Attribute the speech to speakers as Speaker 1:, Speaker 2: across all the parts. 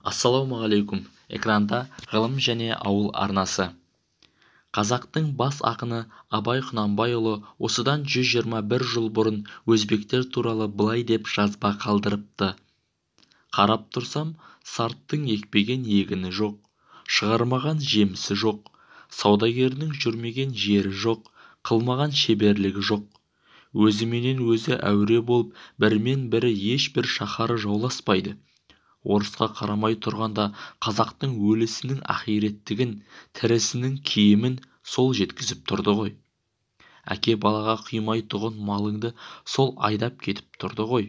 Speaker 1: Ассалаумағалейкум. Экранда Ғылым және ауыл арнасы. Қазақтың бас ақыны Абай Құнанбайұлы осыдан 121 жыл бұрын өзбектер туралы былай деп жазба қалдырыпты. Қарап тұрсам, сарттың екпеген егіні жоқ, шығармаған жемісі жоқ, саудагерінің жүрмеген жері жоқ, қылмаған шеберлігі жоқ. Өзіменен өзі әуре болып, бірімен бірі ешбір шаһары жауласпайды. Орысқа қарамай тұрғанда қазақтың өлісінің ақиреттігін, тірісінің киімін сол жеткізіп тұрды ғой. Әке балаға құймай тұғын малыңды сол айдап кетіп тұрды ғой.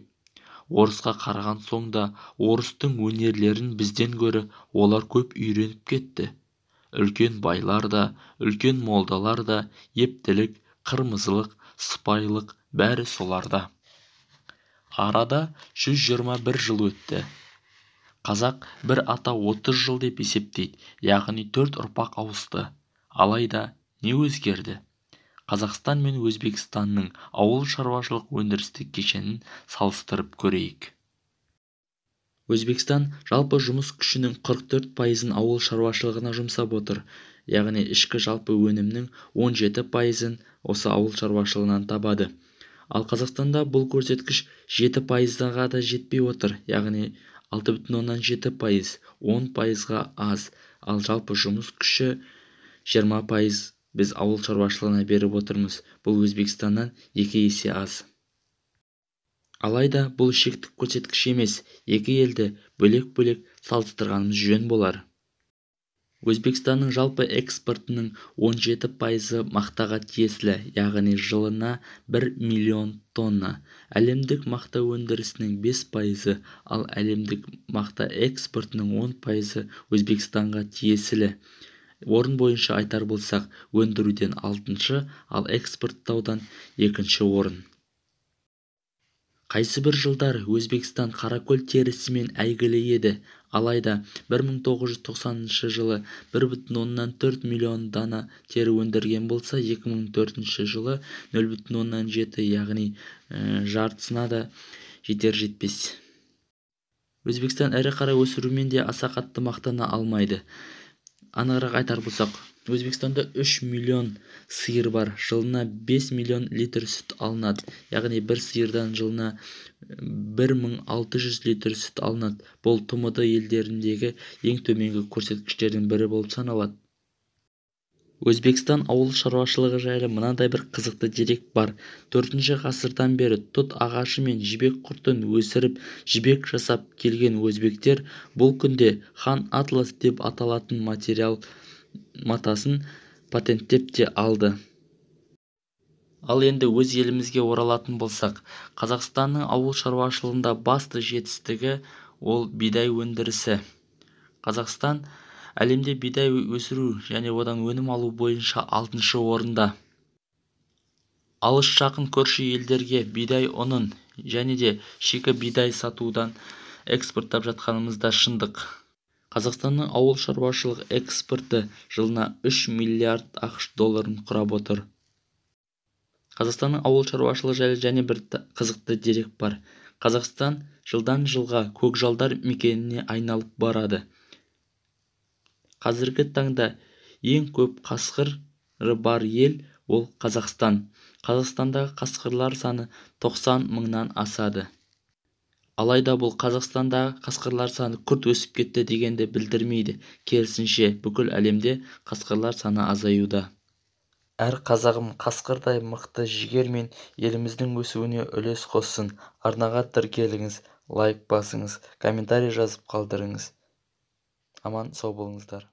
Speaker 1: Орысқа қараған соң да орыстың өнерлерін бізден гөрі олар көп үйреніп кетті. Үлкен байлар да, үлкен молдалар да, ептілік, қырмызылық, сыпайылық бәрі соларда. Арада 121 жыл өтті. Қазақ бір ата 30 жыл деп есептейді, яғни 4 ұрпақ ауысты. Алайда не өзгерді? Қазақстан мен Өзбекстанның ауыл шаруашылық өндірістік кешенін салыстырып көрейік. Өзбекстан жалпы жұмыс күшінің 44%-ын ауыл шаруашылығына жұмсап отыр, яғни ішкі жалпы өнімнің 17%-ын осы ауыл шаруашылығынан табады. Ал Қазақстанда бұл көрсеткіш 7%-ға да жетпей отыр, яғни 6,7%, 10%-ға аз. Ал жалпы жұмыс күші 20% біз ауыл шаруашылығына беріп отырмыз. Бұл Өзбекстаннан 2 есе аз. Алайда бұл шектік көрсеткіш емес, екі елді бөлек-бөлек салыстырғанымыз жөн болар. Өзбекстанның жалпы экспортының 17%-ы мақтаға тиесілі, яғни жылына 1 миллион тонна. Әлемдік мақта өндірісінің 5%-ы, ал әлемдік мақта экспортының 10%-ы Өзбекстанға тиесілі. Орын бойынша айтар болсақ, өндіруден 6-шы, ал экспорттаудан 2-ші орын. Қайсы бір жылдары Өзбекстан қаракөл терісімен әйгілі еді. Алайда 1990 жылы 1,4 миллион дана тері өндірген болса, 2004 жылы 0,7, яғни жартысына да жетер жетпес. Өзбекстан ірі қара өсірумен де аса қатты мақтана алмайды. Анығырақ айтар болсақ, Өзбекстанда 3 миллион сиыр бар, жылына 5 миллион литр сүт алынады, яғни бір сиырдан жылына 1600 литр сүт алынады. Бұл ТМД елдеріндегі ең төменгі көрсеткіштердің бірі болып саналады. Өзбекстан ауыл шаруашылығы жайлы мынадай бір қызықты дерек бар. 4-ші ғасырдан бері тұт ағашы мен жібек құртын өсіріп, жібек жасап келген өзбектер бұл күнде хан атлас деп аталатын материал матасын патенттеп те алды. Ал енді өз елімізге оралатын болсақ, Қазақстанның ауыл шаруашылығында басты жетістігі ол бидай өндірісі. Қазақстан әлемде бидай өсіру және одан өнім алу бойынша 6-шы орында. Алыс жақын көрші елдерге бидай ұнын және де шикі бидай сатудан экспорттап жатқанымыз да шындық. Қазақстанның ауыл шаруашылық экспорты жылына 3 миллиард ақш долларын құрап отыр. Қазақстанның ауыл шаруашылығы жайлы және бір қызықты дерек бар. Қазақстан жылдан жылға көкжалдар мекеніне айналып барады. Қазіргі таңда ең көп қасқыры бар ел ол Қазақстан. Қазақстандағы қасқырлар саны 90 мыңнан асады. Алайда бұл Қазақстандағы қасқырлар саны күрт өсіп кетті дегенді білдірмейді. Керісінше, бүкіл әлемде қасқырлар саны азаюда. Әр қазағым қасқырдай мықты жігермен еліміздің өсуіне үлес қоссын. Арнаға тіркеліңіз, лайк басыңыз, комментарий жазып қалдырыңыз. Аман сау болыңыздар.